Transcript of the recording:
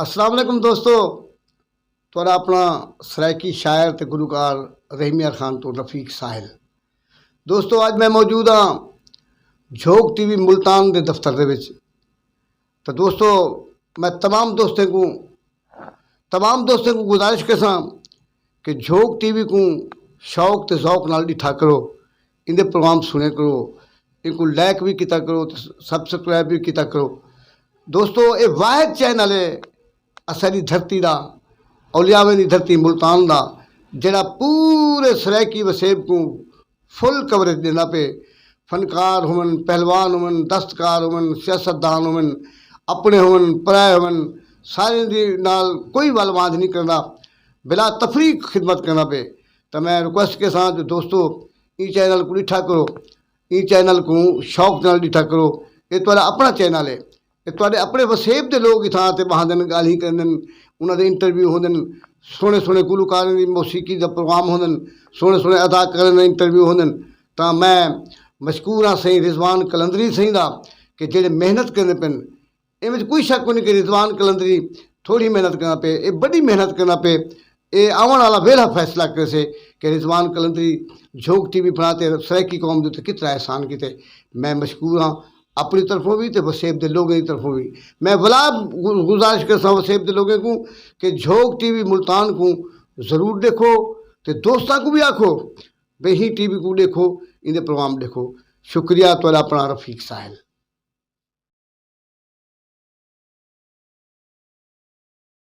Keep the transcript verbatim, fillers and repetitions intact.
السلام علیکم دوستو، تہاݙا اپݨا سرائیکی شاعر تے گلوکار رحیم یار خان توں رفیق ساحل۔ دوستو، اڄ میں موجود ہاں جھوک ٹی وی ملتان دے دفتر دے وچ۔ تو دوستو، میں تمام دوستیں کوں تمام دوستیں کوں گزارش کرساں کہ جھوک ٹی وی کوں شوق تے ذوق نال ݙٹھا کرو، ایندے پروگرام سݨیا کرو، اینکوں لائک وی کیتا کرو تے سبسکرائب وی کیتا کرو۔ دوستو، اے واحد چینل ہے اساݙی دھرتی دا، اولیاویں دی دھرتی ملتان دا، جیڑھا پورے سرائیکی وسیب کوں فل کوریج ݙیندا پئے۔ فنکار ہوون، پہلوان ہوون، دستکار ہوون، سیاستدان ہوون، اپݨے ہوون، پرائے ہوون، ساریں دے نال کوئی ول وانجھ نہیں کریندا، بلا تفریق خدمت کریندا پئے۔ تاں میں ریکویسٹ کرساں جو دوستو، ایں چینل کوں ݙٹھا کرو، ایں چینل کوں شوق نال ݙٹھا کرو۔ اے تہاݙا اپݨا چینل ہے۔ اے تہاݙے اپݨے وسیب دے لوگ اتھاں تے ٻہندن، ڳالھیں کریندن، انہاں دے انٹرویو ہوندن، سوہݨے سوہݨے گلوکاریں دی موسیقی دا پروگرام ہوندن، سوہݨے سوہݨے اداکاریں دا انٹرویو ہوندن۔ تاں میں مشکور ہاں سئیں رضوان قلندری سئیں دا کہ جیڑھے محنت کریندے پن۔ ایں وچ کوئی شک کونی کہ رضوان قلندری تھوڑی محنت کریندا پئے، اے وݙی محنت کریندا پئے۔ اے آوݨ والا ویلھا فیصلہ کریسے کہ رضوان قلندری جھوک ٹی وی بݨا تے سرائیکی قوم دے اتے کتنا احسان کیتے۔ میں مشکور ہاں اپݨی طرفوں وی تے وسیب دے لوگیں دی طرفوں وی۔ میں ولا گزارش کرساں وسیب دے لوگیں کوں کہ جھوک ٹی وی ملتان کوں ضرور ݙیکھو تے دوستاں کوں وی آکھو بھئی ہی ٹی وی کوں ݙیکھو، ایندے پروگرام ݙیکھو۔ شکریہ، تہاݙا اپݨا رفیق ساحل۔